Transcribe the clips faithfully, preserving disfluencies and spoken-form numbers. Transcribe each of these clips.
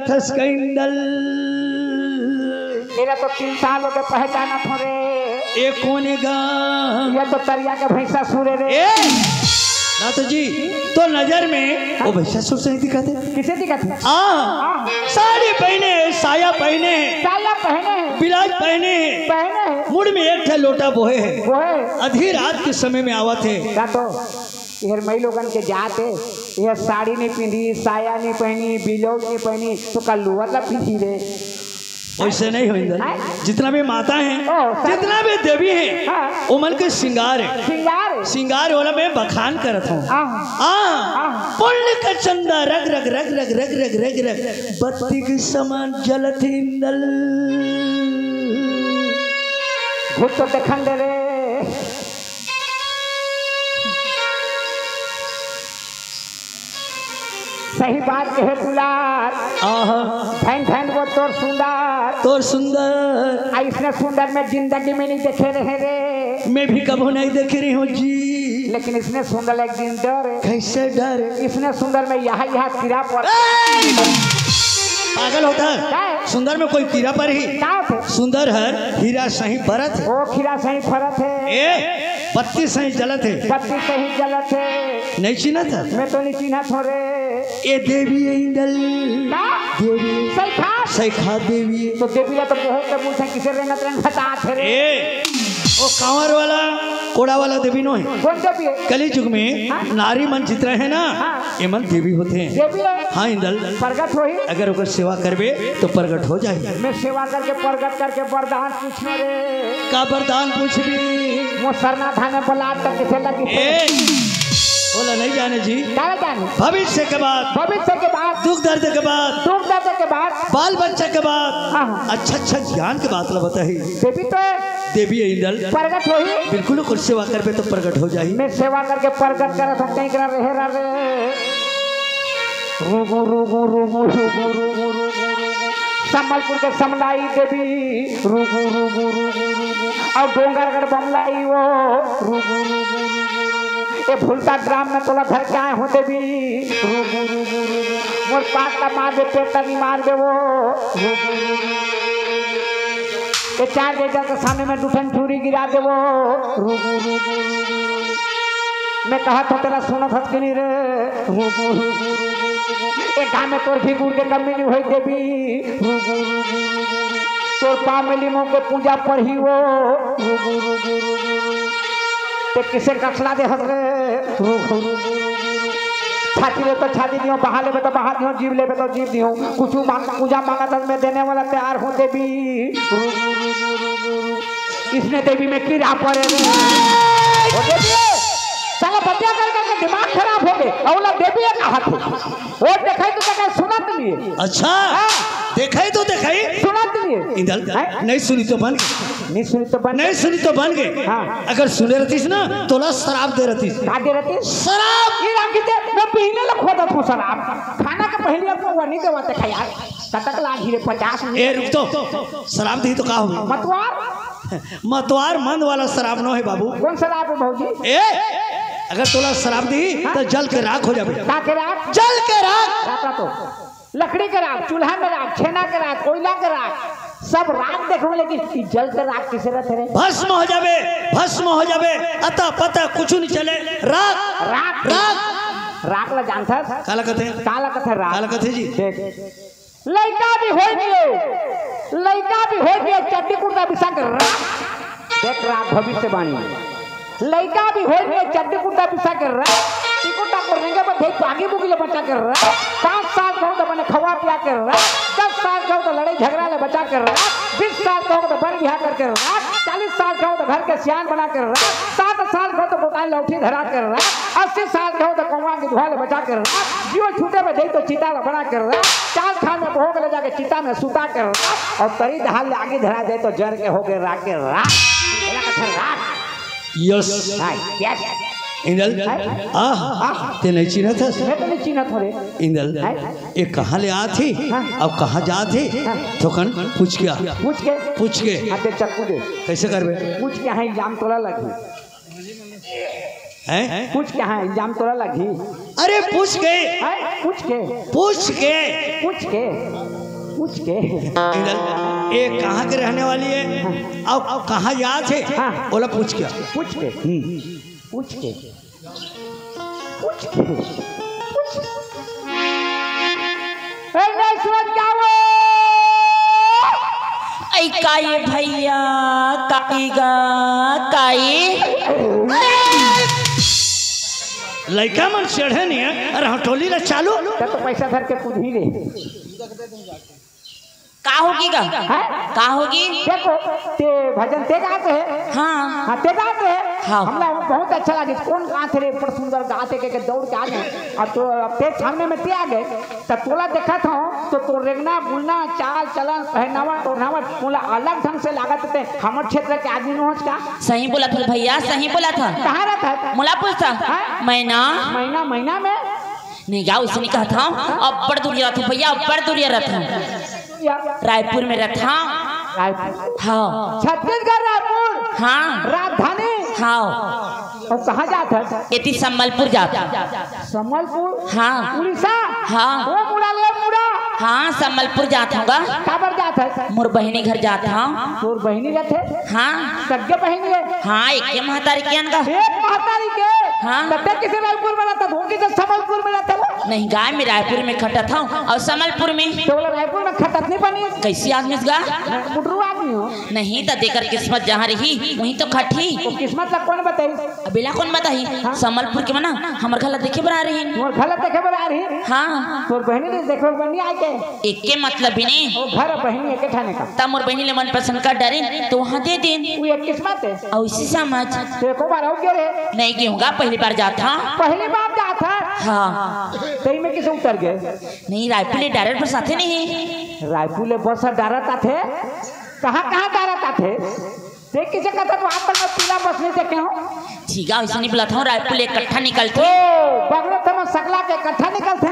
थस कइंदल। एला तो तीन साल हो गे पहचानत हों रे। ए कोन ए गा? ये तो तरिया के भैंसासुर ए रे। ए, नाथ जी, तोर नजर में वो भैंसासुर सही दिखत हे। कइसे दिखत हे? हाँ, हाँ। साड़ी पहिने हे, साया पहिने हे, साया पहिने हे, ब्लाउज पहिने हे, पहिने हे, मुड़ में एक ठे लोटा बोहे हे, बोहे हे। आधी रात के समय में आवत हे। का तो? एहर मई लोगन के जात हे, एहर साड़ी नइ पहिनी, साया नइ पहिनी, ब्लाउज नइ पहिनी, तो का लोअर ला पहिनी रे? वइसे नइ होय इंदल। हाँ? जितना भी माता हे, ओ, सारी जितना भी देवी हे, हाँ। ओमन के सिंगार हे। सिंगार हे। सिंगार वाला मैं बखान करत हों। हाँ। हाँ। हाँ। पुण्य के चंदा रग रग, रग रग, रग रग, रग रग, बत्ती के समान जलत हे इंदल। भूत तो देखन दे रे। सही बात कहे दुलार। आहा। धन धन वो तोर सुंदर। तोर सुंदर। अइसने सुंदर मैं जिंदगी में नइ देखे रहें रे। मैं भी कभू नइ देखे रहें हों जी। लेकिन अइसने सुंदर एक दिन डरे। कइसे डरे? अइसने सुंदर मैं यहाँ, यहाँ कीरा पर। ए! पागल होथस? का हे? सुंदर में कोई कीरा परही? का होथे? सुंदर हर हीरा सही बरत हे। ओ हीरा सही बरत हे। ए, बत्ती सही जलत हे। बत्ती सही जलत हे। नइ चिन्हत हस? मैं तो नइ चिन्हत हों रे। ए देवी ए इंदल। का? देवी। सइखा? सइखा देवी। तो देवी ला तो बहुत के मुंह से कइसे रेंगत रेंगत आत हे रे। ए, वो कांवर वाला, कोड़ा वाला देवी नोहे। कोन देवी हे? कलयुग में हाँ? नारी मन जितना हे ना, हाँ। एमन देवी होथे। देवी हे? हाँ इंदल। प्रगट होही? अगर ओकर सेवा करबे तो प्रगट हो जाही। मैं सेवा करके प्रगट करके वरदान पूछना रे। का वरदान पूछबे? मोर सरना धान में बलात तक कइसे लगी? ए, ओला नइ जाने जी। का जाने? भविष्य के बात। भविष्य के बात। दुख दर्द के बात। दुख दर्द के बात। बाल बच्चा के बात। हाँ, हाँ। अच्छा अच्छा ज्ञान के बात ला बताही। देवी तो देवी ए इंदल। प्रगट होही। बिल्कुल ओकर सेवा करबे तो प्रगट हो जाही। मैं सेवा करके प्रगट करत हों, कहीं करा रहे रा रे। रुगु, रुगु, रुगु। संबलपुर के समलाई देवी। रुगु, रुगु, रुगु, रुगु। अउ डोंगरगढ़ बमलाई वो। रुगु, रुगु, रुगु, रुगु। ए भुलता ग्राम में तोला धर के आए हों देवी। रुगु, रुगु, रुगु। मोर पाट ला मारबे, पेट ला नइ मारबे वो। रुगु, रुगु, रुगु। ए चार बेटा के सामने में दू ठन छुरी गिरा देबो। रुगु, रुगु, रुगु, रुगु। मैं कहत हों तेला सुनत हस कि नहीं रे? रुगु, रुगु, रुगु, रुगु। ए गाँव में तोर घी गुड़ के कमी नइ होय देवी। रुगु, रुगु, रुगु, रुगु। तोर पाँव में लीमो के पूजा पड़ही वो। रुगु, रुगु, रुगु, रुगु। ते कइसे कछला दे हस रे? रुगु, रुगु, रुगु, रुगु। छाती लेबे तो छाती दिहों, बहा लेबे तो बहा दिहों, जीभ लेबे तो जीभ दिहों। कुछू मांग, पूजा मांगत हस, मैं देने वाला तैयार हों देवी। रुगु, रुगु, रुगु, रुगु। अइसने देवी में कीरा परे रे। ओ देवी, साला बतिया कर कर के दिमाग खराब हो गे। अउ ओला देवी ए कहत हे। ओ देखाही तो देखाही, सुनत नइ हे। अच्छा, हाँ। देखाही तो देखाही। सुनत नइ हे। इंदल, हैं? नइ सुनिस तो बन गे। नइ सुनिस तो बन गे। नइ सुनिस तो बन गे। हाँ। अगर सुने रहतिस ना, तोला श्राप दे रहतिस। का दे रहतिस? श्राप। ए राखी दे, मैं पीने ला खोदत हों शराब। खाना के पहले अब वो नइ देवत हे यार। कतक लागही रे, पचास मिनट। ए, रुक तो। शराब दिही तो का होही? मतवार। मतवार मंद वाला शराब नोहे बाबू। कोन शराब हे भौजी? ए, अगर तोला शराब दिही हाँ? तो जल के राख हो जाबे। का के राख? जल के राख। राख ला तो। लकड़ी के राख, चूल्हा में राख, छेना के राख, कोयला के राख, सब राख देखबे, लेकिन ई जल के राख कइसे रथे रे? भस्म हो जाबे, भस्म हो जाबे, अता पता कुछू नइ चले। राख, राख। राख। राख ला जानथस? काला कथे? काला कथे राख? काला कथे जी? देख, लइका भी होय दियो, लइका भी होय दियो, चड्डी कुर्ता बिसा के राख। देख राख, भविष्यवाणी। लइका भी होय दियो, चड्डी कुर्ता बिसा के राख। टिकुटा को रेंगे पर भेज, बागी बुगी ले बचा के राख। पाँच साल के हो तो बने खवा पिया के राख। दस साल के हो तो लड़ाई झगड़ा ले बचा के राख। बीस साल के हो तो बर बिहा करके राख। चालीस साल के हो तो घर के सियान बना के राख। साठ साल के हो तो गोटाई लौठी धरा के राख। अस्सी साल के हो तो कौवा की धुआ ले बचा के राख। जीव छूटे में जाई तो चिता ला बना के राख। चाल खान में भोग ले जाके चिता में सुता के राख। अउ तरी दहाल ले आगी धरा जाए तो जर के हो गए राख के राख। एला कथे राख। यस। हाँ, यस। इंदल। हाँ? आह, आह। ते नइ चिन्हत हस? मैं तो नइ चिन्हत हों रे। इंदल, हैं? ए कहाँ ले आत हे? हाँ। अउ कहाँ जात हे? हाँ। थोकन पूछ के आ। पूछ के? पूछ के। हाँ, ते चक्कू दे। कइसे करबे? पूछ के, हाँ, इल्जाम तोला लगही। हैं? पूछ के, हाँ, इल्जाम तोला लगही। अरे पूछ के। हैं? पूछ के? पूछ के। पूछ के? पूछ के? इधर, ये कहाँ के रहने वाली है? हाँ। अब, अब कहाँ जात है? हाँ। बोला पूछ के। पूछ के? हम्म। पूछ के? पूछ के? पूछ के? ए, नहीं समझ क्या वो? ऐ काई भैया, काई गा, काई। लइका मन चढ़े नहीं है, अरे हटोली ला चालू। तब तो पैसा धर के कूद ही रही। का होगी गा? हैं? का होगी? देखो, ते भजन ते गात है। हाँ। हाँ, ते गात है। हाँ। हमला बहुत अच्छा लगे। कौन गात है रे, बड़ सुंदर गात है, के, के दौड़ के आ गए। अब तो, अब ते सामने में ते आ गए, त तोला देखत हूँ, तो तोर रेंगना, बुलना, चाल, चलन, पहनावा, ओढ़नावा, मोला अलग ढंग से लागत ते। हमर क्षेत्र के आदमी नो हस का? सही बोलत हस भैया, सही बोलत हस। कहाँ रहत हस? मोला पूछत हस? हाँ? महीना? महीना, महीना में? नहीं गा, उसे नहीं कहत हूँ। अब्बड़ दूरिया रहत हूँ भैया, अब्बड़ दूरिया रहत हूँ। या। रायपुर में रहत हूँ। रायपुर। हाँ। छत्तीसगढ़ रायपुर। हाँ। राजधानी। हाँ। अउ कहाँ जात हस? एती संबलपुर जात हूँ। संबलपुर? हाँ। उड़ीसा? हाँ। ओ मुड़ा ले मुड़ा। हाँ, संबलपुर जात हूँ गा। काबर जात हस? मोर बहिनी घर जात हूँ। तोर बहिनी रथे? हाँ। सगे बहिनी है? हाँ, एक के महतारी के अनगा। एक महतारी के? हाँ। तब तक किसे रायपुर में रहता, धोखे से संबलपुर में रहता वो? नहीं गा, मैं रायपुर में खटत हूँ अउ संबलपुर में। तो बोला रायपुर में खटत नहीं बनी? कैसी आदमी गा? मैं बुटरू आदमी हूँ। नहीं, त देकर किस्मत जहाँ रही, वहीं तो खटही। तो किस्मत ला कौन बताई? अबेला कौन बताही? हाँ। संबलपुर के मना हमर घर ला देखे बर आ रही। मोर घर ला देखे बर आ रही? हाँ। तोर बहिनी ने देखे बर नहीं आए के? एक के मतलब ही नहीं। ओ घर बहिनी एक ठाने का। तब मोर बहिनी ले मन पसंद कर डारिन, तो वहाँ दे दिन। वो एक किस्मत है। अउ इसी समझ। तो एको बार हो गए रे? नहीं गए हूँ गा, पहली बार जात हूँ। पहली बार जात है? हाँ। तई में किसे उतर गए? नहीं, रायपुर ले डायरेक्ट बस आथे नहीं। रायपुर ले बस डायरेक्ट आथे? कहाँ, कहाँ डायरेक्ट आथे? देख किसे कहता तू आज तक मैं पीला बस नहीं देखे हूँ। ठीक है, ऐसे नहीं बोलत हूँ, रायपुर ले इकट्ठा निकलथे। ओ, बगले थे मैं सकला के इकट्ठा निकलथे।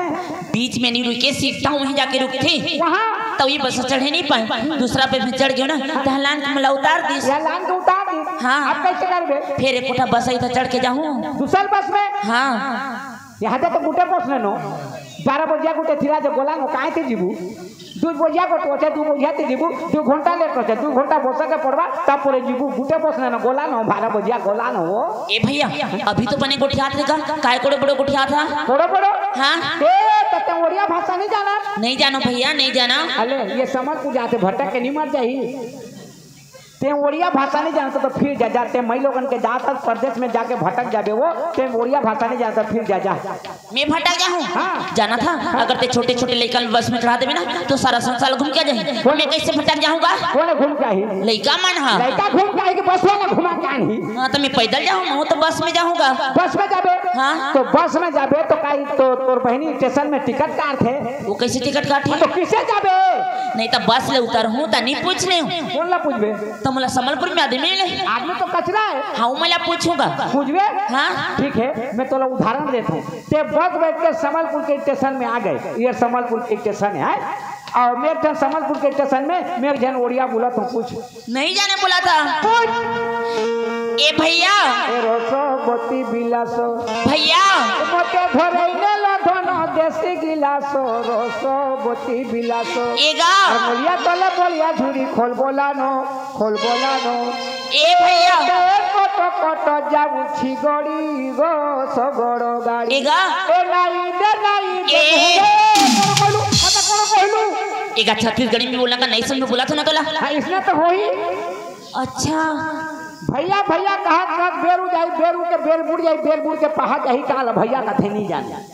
बीच में नहीं रुके, सीट था वहीं जाके रुकथे। वहाँ? तो ये बस चढ़े नहीं पाए, दूसरा बस में चढ़ गयो ना, तो लान के मोला उतार दिस। या लान के उतार दिस। हाँ। अब कैसे करबे? फिर एक कोठा बस आई था, चढ़ के जाहूँ। दूसर बस में? हाँ। यहाँ तो गुटे बस ने नो, बारह बजिया गुटे थिरा जे गोला नो, काहे ते जीबू? दू बजिया को टोचे, दू बजिया ते जीबू, दू घंटा लेट टोचे, दू घंटा बस के पड़वा, तब परे जीबू, गुटे बस ने नो, गोला नो, बारह बजिया गोला नो वो। ए भैया, अभी तो बने गोठियात रे का, काय कोड़े बड़े गोठियात हा? कोड़े बड़े? हाँ। ए, त ते ओड़िया भाषा नहीं जाना? नहीं जानो भैया, नहीं जाना। अले, ये समझ को जाते भटक के नहीं मर जाही। ते ओड़िया भाषा नहीं जानता तो फिर जा, जा, ते मई लोगन के जात परदेश में जाके भटक जाबे वो, ते ओड़िया भाषा नहीं जानता फिर जा, जा। मैं भटक जाहूँ? हाँ। जाना था, अगर ते छोटे-छोटे लइका ल बस में चढ़ा देबे ना, तो सारा संसार घूम के आ जाही। कौन? मैं कैसे भटक जाहूँ गा? कौन घूम के आही? लइका मन हा। लइका घूम के आही कि बस वाला घुमा के आही? हाँ, तो मैं पैदल जाहूँ, मैं तो बस में जाहूँ गा। बस में जाबे? हाँ। तो बस में जाबे तो काई तो तोर बहिनी स्टेशन में टिकट काटथे? वो कैसे टिकट काटही? तो किसे जाबे? नहीं तो बस ले उतरहूँ त नहीं पूछ लेहूँ। कौन ला पूछबे? तो मोला संबलपुर में आदमी मिले। आदमी तो कचरा है। हाँ, मैं ला पूछूंगा। पूछबे? हाँ। ठीक है, मैं तोला उदाहरण देता हूँ। ते बस बैठ के संबलपुर के स्टेशन में आ गए। ये संबलपुर के स्टेशन है। और मैं एक ठन संबलपुर के स्टेशन में, मैं एक झन ओड़िया बोलत हूँ, पूछ। नहीं जाने बोला था। पूछ। ए भैया। ए रसवती বিলাস। भैया। मोते धरैले लो धन देसी गिलास, रसवती বিলাস। एगा। और मोलिया तले बोलिया झुरी खोल बोलानो, खोल बोलानो। ए भैया। ए कट कट जाऊ छिगड़ी गो सगड़ गाड़ी। एगा। ए नाई दे नाई दे। ए। ए, कौन कहलू? पता कौन कहलू? एगा छत्तीसगढ़ी में बोलना का नहीं समझ में बोला था ना तोला। हाँ, इसने तो हो ही। अच्छा। भैया, भैया कहा, कहा बेरू जाई, बेरू के बेर बुड़ जाई, बेर बुड़ के पहा जाई, काल भैया का थे नहीं जाने।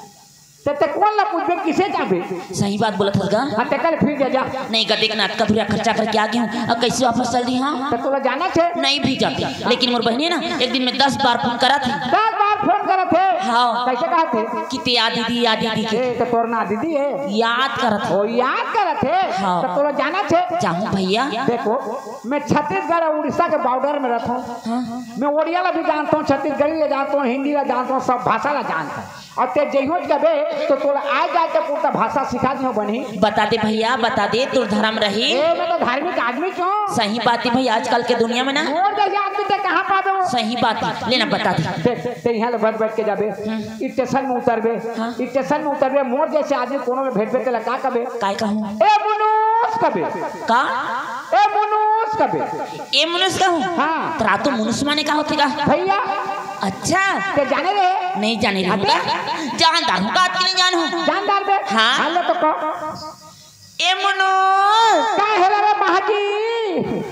ते, ते कौन ला पूछबे, किसे जाबे? सही बात बोलत हस गा। हाँ, ते कल फिर जा, जा। नहीं गा, देखना, अतका दूरिया खर्चा करके आ गया हूँ, अब कैसे वापस चल दी, हाँ? तो तोला जाना छे? नहीं भी जाती, लेकिन मोर बहिनी ना, एक दिन में दस बार फोन करत ही। दस बार फोन करत हे? हाँ। कैसे कहत हे? कि ते आ दीदी, आ दीदी के। ए, तो तोर ना दीदी है? याद करत हे। ओ, याद करत हे? हाँ। तो तोला जाना छे? जाहूँ भैया। देखो, मैं छत्तीसगढ़ और उड़ीसा के बॉर्डर में रहता हूँ। हाँ। मैं ओड़िया ला भी जानता हूँ, छत्तीसगढ़ी ला जानता हूँ, हिंदी ला जानता हूँ, सब भाषा ला जानता हूँ। अउ ते जइहो जबे तो तोला आए जाए के पुरता भाषा सिखा दिहो बनी। बता दे भैया, बता दे, तोर धर्म रही। ए, मैं तो धार्मिक आदमी क्यों? सही बात है भैया, आजकल के दुनिया में ना। मोर जैसे आदमी ते कहाँ पाबे वो? सही बात है, लेना बता दे। ते, ते, ते यहाँ ले बड़ बैठ के जाबे, हम्म। स्टेशन में उतरबे, हाँ। स्टेशन में उतरबे, मोर जैसे आदमी कोनो में भेटबे, तेला का कबे? काय कहूँ? ए मुनुस कबे। का? ए मुनुस कबे। ए मुनुस कहूँ? हाँ। तोर तो मुनुस माने का होथे का? भैया। अच्छा। ते जाने रे? नहीं जाने रे अबे। हमला। जानदार हूँ, का आदमी नहीं जान हूँ। जानदार बे? हाँ। हाँ, ले तो को। ए मुनुस। का हे रे महाजी?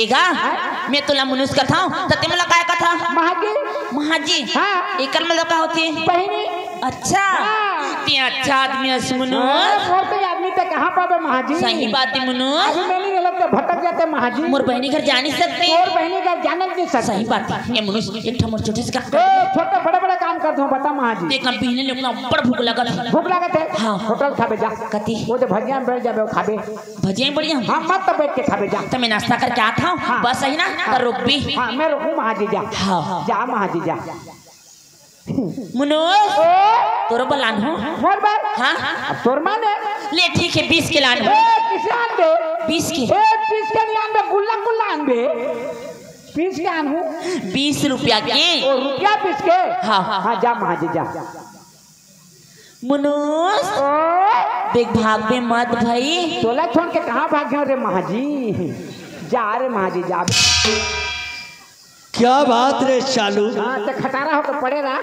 एगा, हाँ? मैं तोला मुनुस कथंव, त ते मोला काय कथा? महाजी। महाजी? हाँ। एकर मतलब का होथे? बहिनी। अच्छा। हाँ। ते अच्छा आदमी हस मुनुस। हाँ, मोर तो आदमी ते कहाँ पाबे महाजी? सही बात हे मुनुस। अभी मैं नहीं रहता भटक जाते महाजी। मोर बहिनी घर जा नहीं सकते। मोर बहिनी घर जाने नहीं सकते। सही बात हे। ए मुनुस, एक ठो मोर छोटे से काम ए, छोटे बड़े बड़े काम कर दूँ, बता महाजी। देख, हम बिहने ले अपना बड़ भूख लगत हे। भूख लगत हे? हाँ। होटल खाबे जा। कति? वो तो भजिया में बैठ जाबे, वो खाबे। भजिया में बैठ जाबे? हाँ, मत तो बैठ के खाबे जा। तो मैं नाश्ता करके आता हूँ, हाँ। बस अही ना, हाँ। तो रुकबे। हाँ, मैं रुकूँ महाजी जा। हाँ। जा महाजी जा। मुनुस, ओ? तोरो बर लानहूँ। मोर बर? हाँ। अब तोर माने? ले ठीक हे, बीस के लानहूँ। ए, किसे आनबे? बीस के। ए, बीस के नहीं आनबे, गुल्ला गुल्ला आनबे। बीस के आनहूँ। बीस रुपया के। ओ, रुपया बीस के? हाँ। हाँ, जा महाजी जा। मुनुस, ओ? देख भागबे मत भाई। तोला छोड़ के कहाँ भाग गयो रे महाजी? जा रे महाजी जा। क्या बात रे चालू। हाँ, ते खटारा होके पड़े रहा।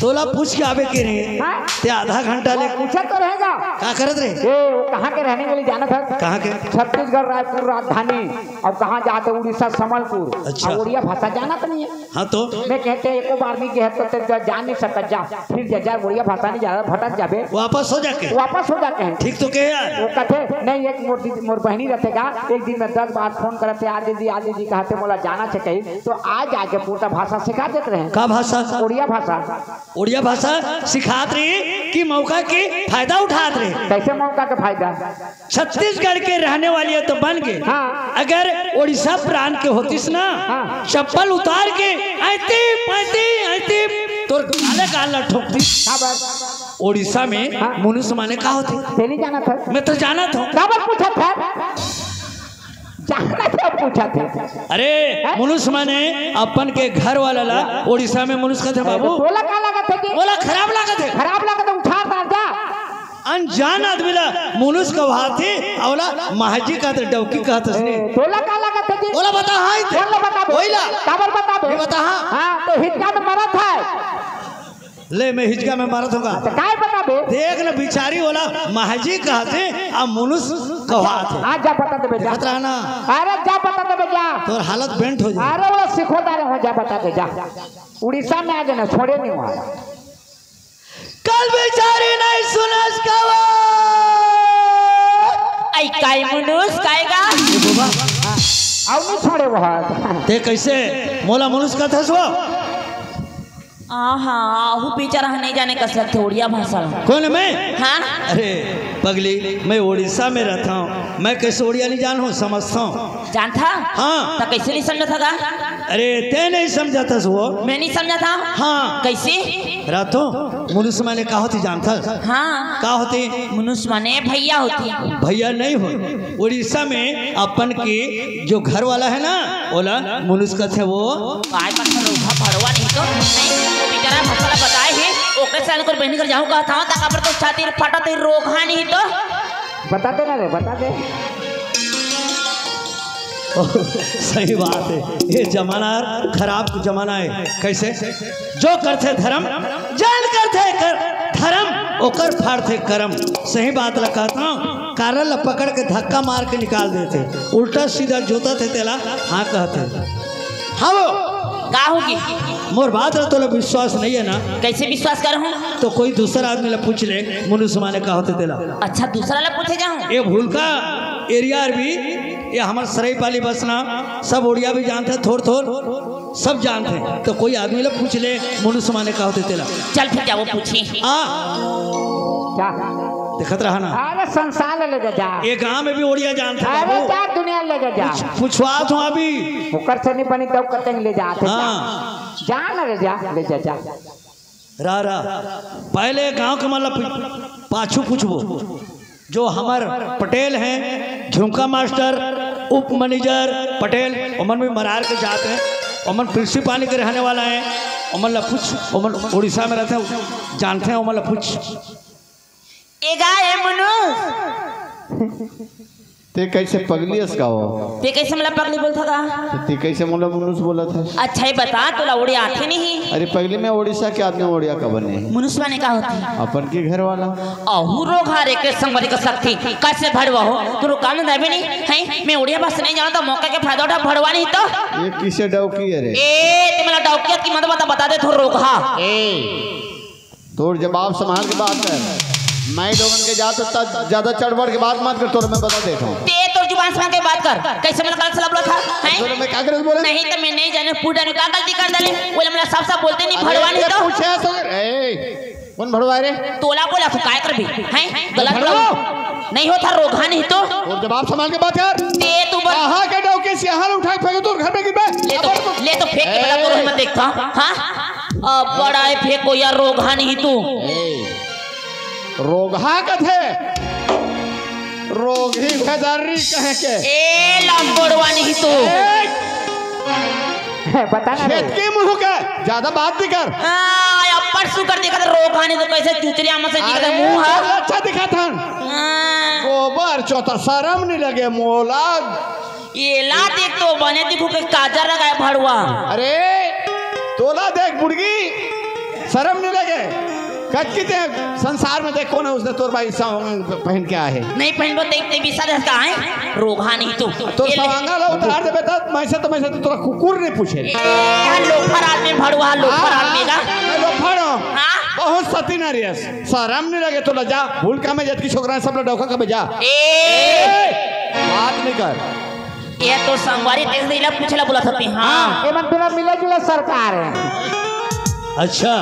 तोला पूछ के आबे के रे। हाँ? ते आधा घंटा ले। पूछे तो रहेगा। का करत रे? ए, वो कहाँ के रहने वाली जानत हस? कहाँ के? छत्तीसगढ़ रायपुर राजधानी। अब कहाँ जाते? उड़ीसा संबलपुर। अच्छा। अब उड़िया भाषा जानत नहीं है। हाँ तो? मैं कहते एको बार नहीं गए तो ते जा, जा नहीं सकत जा। फिर जा, जा, उड़िया भाषा नहीं जाना, भटक जाबे। वापस हो जाके? वापस हो जाके हैं। ठीक तो कहे यार। वो कहते, नहीं, एक मोर दीदी, मोर बहिनी रहते का, एक दिन में दस बार फोन करते, "आ दीदी, आ दीदी," कहते, मोला जाना से कहीं, तो आ जाके पूरा भाषा सिखा देते रहे। का भाषा? उड़िया भाषा। उड़िया भाषा सिखात रही कि मौका के फायदा उठात रही। कैसे मौका के फायदा? छत्तीसगढ़ के रहने वाली है तो बन गए। हाँ। अगर उड़ीसा प्रांत के होतीस ना, हाँ। चप्पल उतार के ऐती पैती ऐती तोर गाले गाल ला ठोक दी। का बात? उड़ीसा में हाँ। मुनुस माने का होथे? ते नहीं जानत हस? मैं तो जानत हूँ। काबर पूछत हस? जानत हस, पूछत हस। अरे, हैं? मुनुस माने अपन के घर वाला ला उड़ीसा में मुनुस कहथे अरे, बाबू। तोला का लागत हे जी? ओला खराब लागत हे। खराब लागत हे, उठा डार जा। अनजान आदमी ला मुनुस कहाथे, अउ ओला महाजी कहत, डौकी कहत हस ने। ए, तोला का लागत हे जी? ओला बता, हाँ, इते। कौन ला बताबे? वही ला। काबर बताबे? ये बता, हाँ। हाँ, तो हिचका में मरत हे। ले, मैं हिचका में मरत हूँ का? तो काय बताबे? देख न बिचारी, ओला महाजी कहथे, अब मुनुस कहाथे। हाँ, जा बता देबे, जा। देखत रहा ना। अरे, जा बता देबे, जा। तोर हालत बेंट हो जाए। अरे, ओला सिखो दारे हो, जा बता दे, जा। उड़ीसा में आ जाना, छोड़े नहीं वहाँ। कल बिचारी नहीं सुनस कवा। आई काय मुनुस, काय गा? ए बाबा। अउ नहीं छोड़े वो हाथ। ते कैसे मोला मुनुस कथस वो? आहा, आहू बेचारा ह नहीं जाने कस लगथे उड़िया भाषा ला। कौन मैं? हाँ? अरे पगली, मैं उड़ीसा में रहता हूँ, मैं कैसे उड़िया नहीं जान हूँ, समझता हूँ। जानथा? हाँ। त कैसे नहीं समझथा गा? अरे, ते नहीं समझथस वो। मैं नहीं समझथा? हाँ। कैसे? रातो, मुनुस माने का होती जानथस? हाँ। का होती? मुनुस माने भैया होती। भैया नहीं हो। उड़ीसा में अपन के जो घर वाला है ना, ओला मुनुस कथे वो। काय कथा रोगहा भड़वा नहीं तो, नहीं, वो बेचारा भाषा ला बताए हे, ओकर से ओकर बहिनी घर जाऊँ कहत हूँ, त काबर तो छाती फटत हे रोगहा नहीं तो। बता दे ना रे, बता दे। सही बात है, ये जमाना खराब जमाना है। कैसे? जो करथे धर्म, जान करथे कर, धर्म, ओकर फाड़थे करम। सही बात ला कहत हूँ, कारल ला पकड़ के धक्का मार के निकाल देथे, उल्टा सीधा जोतथे तेला हाँ कहथे। हाँ वो। का होगी? मोर बात ला तोला विश्वास नहीं है ना? कैसे विश्वास करहूँ? तो कोई दूसरा आदमी ला पूछ ले, मुनुस माने का होथे तेला। अच्छा, दूसरा ला पूछे जाऊँ? ये भूलका area भी, ये हमर सरईपाली बसना, सब उड़िया भी जानथे, थोर थोर, सब जानथे। तो कोई आदमी ला पूछ ले, मुनुस माने का होथे तेला। चल फिर जा वो पूछी। आ। क्या? देखत रहा ना। अरे संसार ले जा, जा। ये गांव में भी उड़िया जानथे अरे बाबू। जा दुनिया ले जा, जा। पूछ-, पूछवा तो अभी। ओकर से नहीं बनी तब कतई ले जाथे। हाँ। जा ना रे, जा, ले जा, जा। रा, रा। पहले गांव के मन ला पी-, पाछू पूछबो। जो हमर पटेल हैं, झुमका मास्टर, उप मैनेजर पटेल, ओमन भी मरार के जात हैं, ओमन प्रिंसिपाल के रहने वाला हैं। ओमन ला पूछ, ओमन उड़ीसा में रहते, जानते हैं, ओमन ला पूछ। ए गा, ए मनुष। ते कैसे पगली अस का हो? ते कैसे मला पगली बोलत हस गा? ते कैसे मोला मनुष बोलत हस? अच्छा, ये बता, तोला ओड़िया आथे नहीं? अरे पगली, मैं उड़ीसा के आदमी, ओड़िया का बने? मनुष माने का होथे? अपन के घर वाला। अहू रोगहा रे के संगवारी का शक्ति, कैसे भड़वा हो? तोर काम धंधा भी नहीं है, मैं ओड़िया भाषा नहीं जानत, मौका के फायदा उठा, भड़वा नहीं तो। ये किसे डौकी है रे? ए, ते मला डौकी अस कि मत बता, बता देथों रोगहा। ए, तोर जवाब संभाल के बात कर। माई लोगन के जात त ज्यादा चढ़ बढ़ के बात मत कर, तोर मैं बता देथों। ते तोर जुबान संभाल के बात कर। कैसे मला गलत सलाह बोलत हस? हैं? तोर मैं का गलत बोले? नहीं तो मैं नहीं जाने, पूरा ने का गलती कर डाले। बोले मला साफ साफ बोलते नहीं, अरे, भड़वा नहीं ये तो। पूछे तो, ए, कौन भड़वा रे? तोला बोलत हूँ, काय करबे? हैं? गलत भड़वा। बोला। नहीं होथा, रोगहा नहीं तो। तोर जवाब संभाल के बात कर। ते तू बोल। कहाँ के डौकी से यहाँ उठा के फेंको, तोर घर में गिरबे। ले तो, ले तो फेंक के बता, तोर ए। हिम्मत देखता। हाँ? अब बड़ा है फेंको यार, रोगहा नहीं तू। ए, रोगहा कथे, रोगही भेदर्री कहे के। ए, लंबोड़वा नहीं तू। ए, बता ना रे। छेतकी मुंह के, ज्यादा बात नहीं कर। आ, अब्बड़ सुकर दिखत, रोगहा नहीं तो कैसे चुचरिया में से दिखत अरे, मुंह है। अच्छा दिखत हन। हाँ। गोबर चोता, शरम नहीं लगे मोला। एला देख तो बने दिखो के काजर लगाए भड़वा। अरे, तोला देख बुड़गी, शरम नहीं लगे? कतकी ते संसार में देख कौन है उसने तोर भाई सवांग पहन के आए है? नहीं पहनबो, देख ते बिसा देख का है, रोगहा नहीं तू। तो ये ले। सवांगा ला उतार देबे त मैं से तो, मैं से तो तोरा कुकुर नहीं पूछे। ए, यहाँ लोफर आदमी भड़वा, लोफर हाँ, आदमी का। मैं लोफर हूँ। हाँ? बहुत सती नारी है। शरम नहीं लगे तोला, जा, भूलका में जतकी छोकरा है, सब ला डौका कबे जा। ए! ए, बात नहीं कर। ये तो संगवारी तेज नीला पूछला बोला सकती, हाँ। हाँ, एमन तोला मिला जुला सरकार है। अच्छा,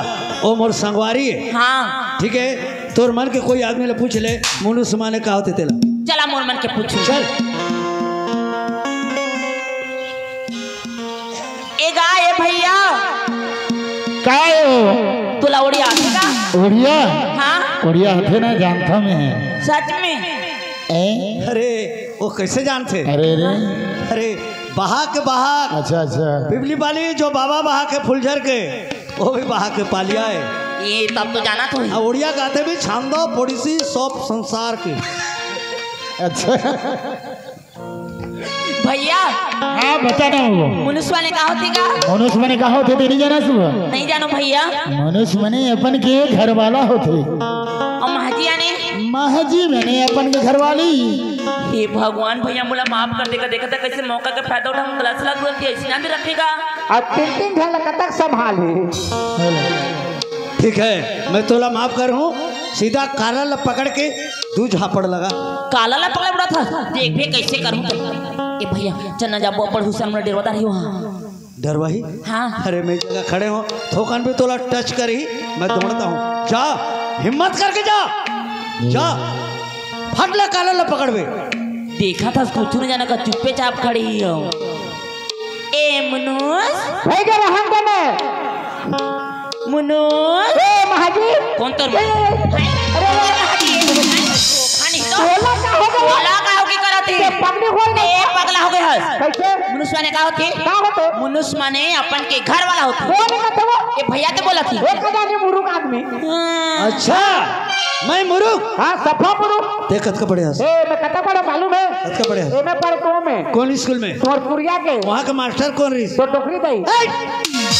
ओ मोर संगवारी है। हाँ। ठीक है, तोर मन के कोई आदमी ला पूछ ले, मनुष्य माने का होथे तेला। चला मोर मन के पूछू। चल। ए गा, ए भैया। का हो? तोला ओड़िया आथे का? ओड़िया? हाँ। ओड़िया आथे ना, जानथों मैं। सच में? ए? अरे, वो कैसे जानथे? अरे रे। अरे, बहाक, बहाक। अच्छा, अच्छा। पिपली पाली जो बाबा बहाक के फुलझर के, वो भी बहाक के पालिया है। ये तब तो जाना तो ही। आ, ओड़िया कथे भी छांदो पड़ोसी सब संसार के। अच्छा। भैया। हाँ, बता ना वो। मनुष्य माने का होथे का? मनुष्य माने का होथे, ते नहीं जानस वो? नहीं जानों भैया। मनुष्य माने अपन के घर वाला होथे। अउ महजी माने? महजी माने अपन के घरवाली। हे भगवान भैया, मोला माफ कर दे गा, देखा था कैसे मौका के फायदा उठा, गलत सलाह गलती ऐसी ना भी रखेगा। अब तीन तीन घर ला कतक संभाली। ठीक है, मैं तोला माफ कर हूँ, सीधा काला ला पकड़ के दू झापड़ लगा। काला ला पकड़ बड़ा था, देख भी कैसे करूँ तो। ए भैया, चल ना जा, बड़ हुसन में डेरवा रही वहाँ। डरवाही? हाँ। अरे, मैं जगह खड़े हूँ, थोकन भी तोला टच करी, मैं दौड़ता हूँ। जा, हिम्मत करके जा, जा, फट ले काला ला पकड़बे। देखा था, कुछ नहीं जाना का, चुप्पे चाप खड़ी हो। ए मनुष। भाई के रहन दे मैं। मनुष। ए महाजी। कौन तोर ए, ए, ए। अरे, अरे, अरे, अरे, अरे, खानी तो। बोला का हो गया? बोला का हो की करत ही? ये पगली खोल ए, पगला हो गए हस। कैसे? मनुष्य माने का होथे? का होथे? मनुष्य माने अपन के घर वाला होथे। कौन है तो वो? ये भैया तो बोला थी। वो कदा नहीं मुरुख आदमी। हाँ। अच्छा, मैं मुरुख? हाँ, सफा मुरुख। देख, कतका पढ़े हस? ए, मैं कतका पढ़े मालूम है? कतका पढ़े हस? ए, मैं पढ़े तो में। कौन स्कूल में? तोरपुरिया के। वहाँ का मास्टर कौन रहिस? तो टोकरी दई। ए!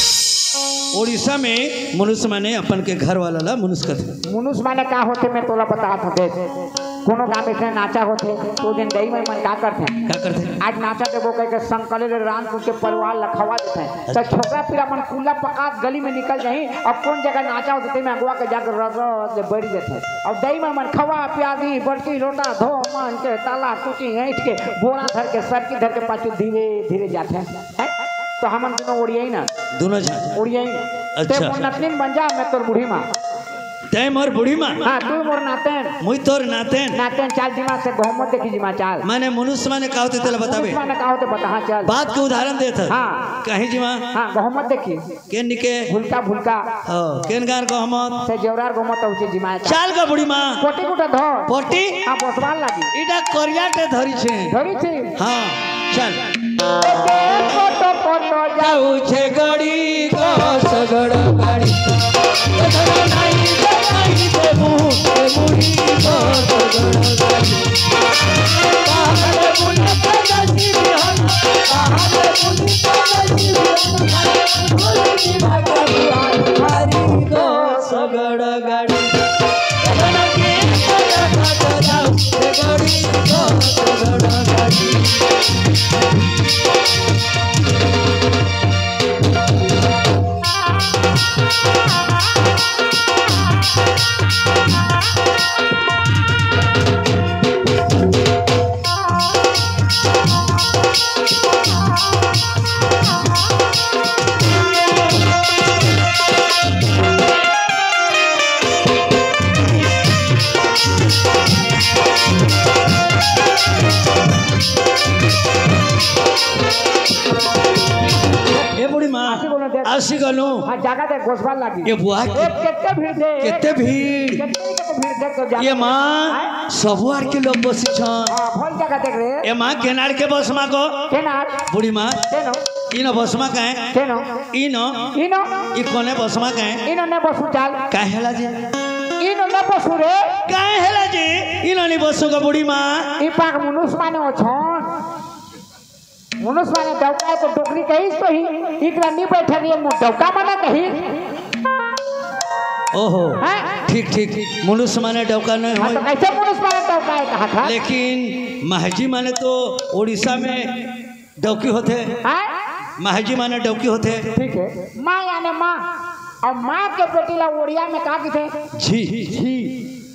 उड़ीसा में मनुष्य माने अपन के घर वाला ला मनुष्य कथे। मनुष्य माने का होथे, मैं तोला बतात हूँ, देख। कोनो गाँव में से नाचा होथे, तो दिन दई में मन का करथे? का करथे? आज नाचा देबो कह के संकले ले रांध के परिवार ला खवा देथे। त छोकरा पीरा मन कुल्ला पकात गली में निकल जाही, अब कौन जगह नाचा होथे, ते में अगुआ के जाके रस ले बैठ देथे। अब दई में मन खवा पिया दी, बड़की लोटा धो, मान के ताला कुची ऐंठ के, बोरा धर के, सरकी धर के पाछू धीरे धीरे जाथे। हैं? तो हमन दोनों ओड़ियाई ना? दोनों झन। ओड़ियाई। अच्छा। ते मोर नतनीन बन जा, मैं तोर बूढ़ी माँ। तै मोर बूढ़ी माँ? हाँ, तू मोर नातेन। मुई तोर नातेन। नातेन, चाल जिमा से गहूं मत देखी जिमा, चाल। माने मनुष्य माने का होथे तेला बताबे? मनुष्य माने का होथे बता, हाँ, चल। बात के उदाहरण देत हस। हाँ। कहीं जिमा? हाँ, गहूं मत देखी। केन निके? भुलका, भुलका। हाँ, केन गार गहूं मत? से जेवरार गहूं मत होचे जिमा, चाल। चाल का बूढ़ी माँ। कोटी गुटा धो। पोटी? हाँ, बोसवाल लागी। इटा करिया के धरी छे। धरी छे? हाँ, चल। कोटो कोटो जाऊ छे गड़ी को सगड़ गाड़ी। ए बूढ़ी माँ, आसी गलू। हाँ, जागा दे, गोसबार लागी। ए बुआ, ए, केते भीड़ दे। केते भीड़। केते, केते भीड़ दे, तो जागा ये दे। माँ, आय? सबुआर के लोग बसी छन। हाँ, भल जागा देख रे। ए माँ, केनार के बस माँ को। केनार? बूढ़ी माँ। केनो? ई न बस माँ कहे? केनो? ई न? ई न? ई कोने बस माँ कहे? ई न ने बसु चाल। काहे ला जी? ई न ने बसु रे। काहे ला जी? ई न ने बसु का बूढ़ी माँ। ई पाक मनुष्य माने ओछन। मनुष्य माने डौका है तो डोकरी कहिस तो ही, इकरा नी बैठे रहिए, मु डौका माने कही। ओहो, हैं? ठीक, ठीक, मनुष्य माने डौका नहीं हाँ, तो होय। कैसे मनुष्य माने डौका है कहा था? लेकिन महजी माने तो उड़ीसा में डौकी होथे। हैं? महजी माने डौकी होथे। ठीक है, माँ याने माँ, और माँ के बेटी ला ओड़िया में का किथे? झी। झी।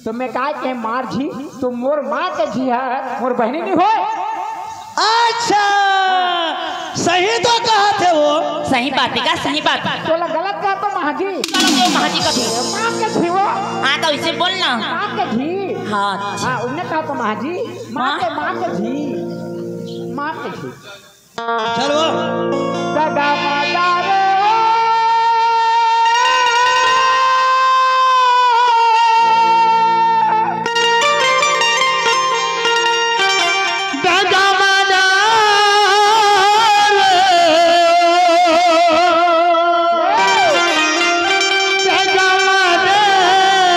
तो मैं कहा के मार झी, तो मोर माँ के झी है, मोर बहनी नहीं होय। अच्छा, सही तो कहा थे वो। सही बात है का? सही बात। तोला गलत कहा तो महाजी। चलो तो महाजी का भी। माँ के झी वो। हाँ, तो इसे बोलना। माँ के झी। हाँ, अच्छा। हाँ, उनने कहा तो महाजी। माँ हाँ। के, माँ के झी। माँ के झी। चल वो। दादा माला रे ओ। दादा माला रे ओ। दादा माला रे ओ।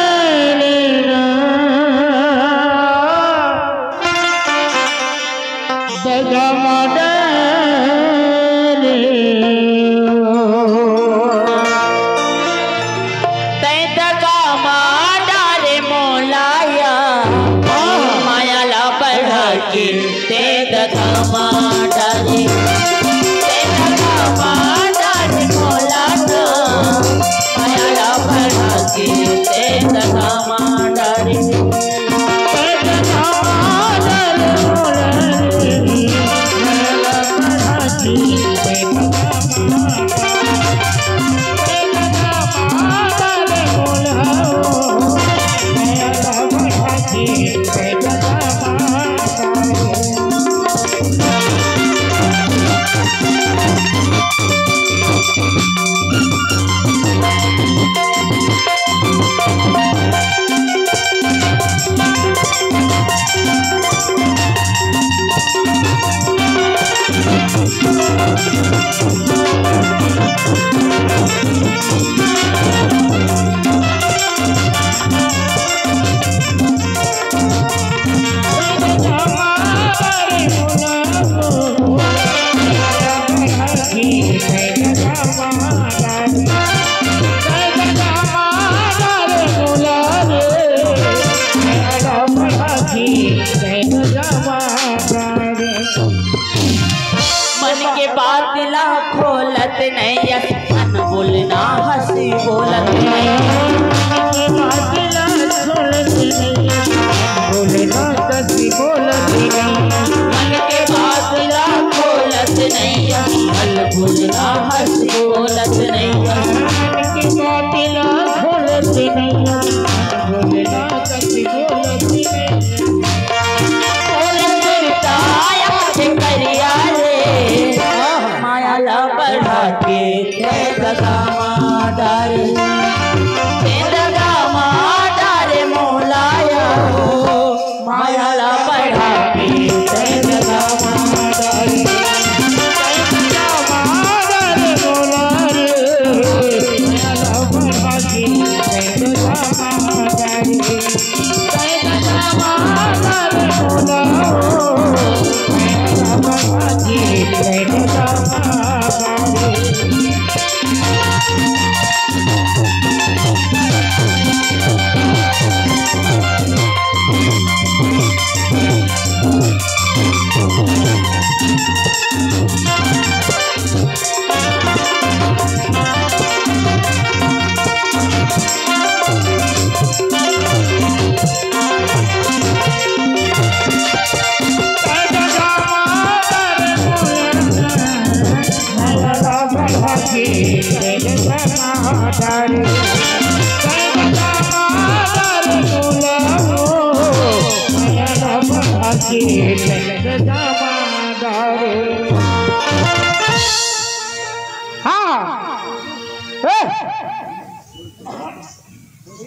जमादार।